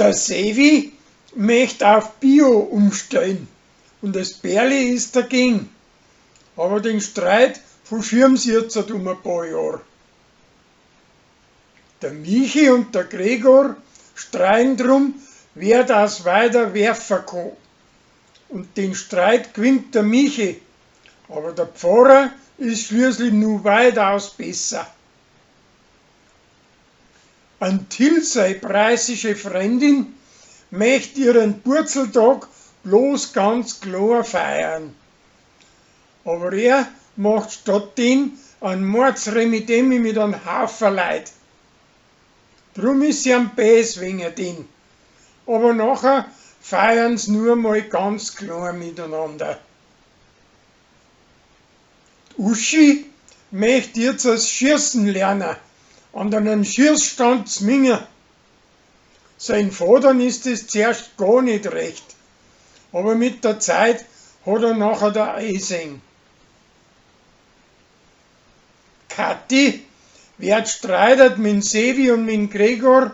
Der Sevi möcht auf Bio umstellen und das Berli ist dagegen. Aber den Streit verschieben sie jetzt um ein paar Jahre. Der Michi und der Gregor streiten drum, wer das weiter werfen kann. Und den Streit gewinnt der Michi. Aber der Pfarrer ist schließlich nur weitaus besser. An Till sei preußische Freundin möcht ihren Purzeltag bloß ganz klar feiern. Aber er macht statt den einen Mordsremidemi mit einem Haufen Leid. Drum ist sie am Bäs wegen den. Aber nachher feiern's nur mal ganz klar miteinander. Die Uschi möcht jetzt das Schießen lernen, an einem Schießstand zwingen. Sein Vater ist es zuerst gar nicht recht, aber mit der Zeit hat er nachher der eingesehen. Kathi wird streitet mit Sevi und mit Gregor,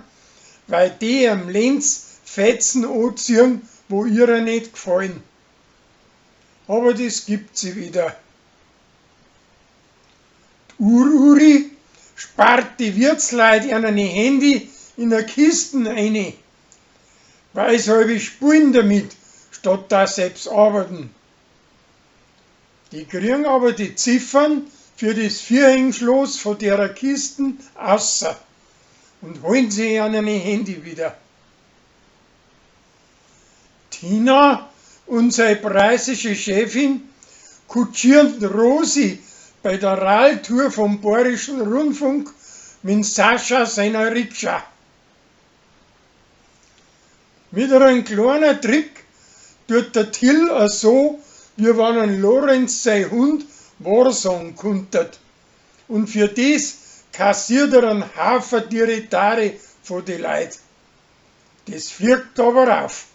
weil die am Lenz Fetzen anziehen, wo ihrer nicht gefallen. Aber das gibt sie wieder. Die Ururi spart die Wirtsleit ihren Handy in der Kisten eine, weil sie halb spielen damit, statt dass selbst arbeiten. Die kriegen aber die Ziffern für das Vierhängschloss von der Kisten außer und holen sie ihren Handy wieder. Tina und seine preußische Chefin kutschieren Rosi bei der Radtour vom Bayerischen Rundfunk mit Sascha seiner Rikscha. Mit einem kleinen Trick tut der Till so, wie wenn ein Lorenz sein Hund wahrsagen konnte. Und für das kassiert er einen Haufen Diritare von den Leuten. Das fliegt aber auf.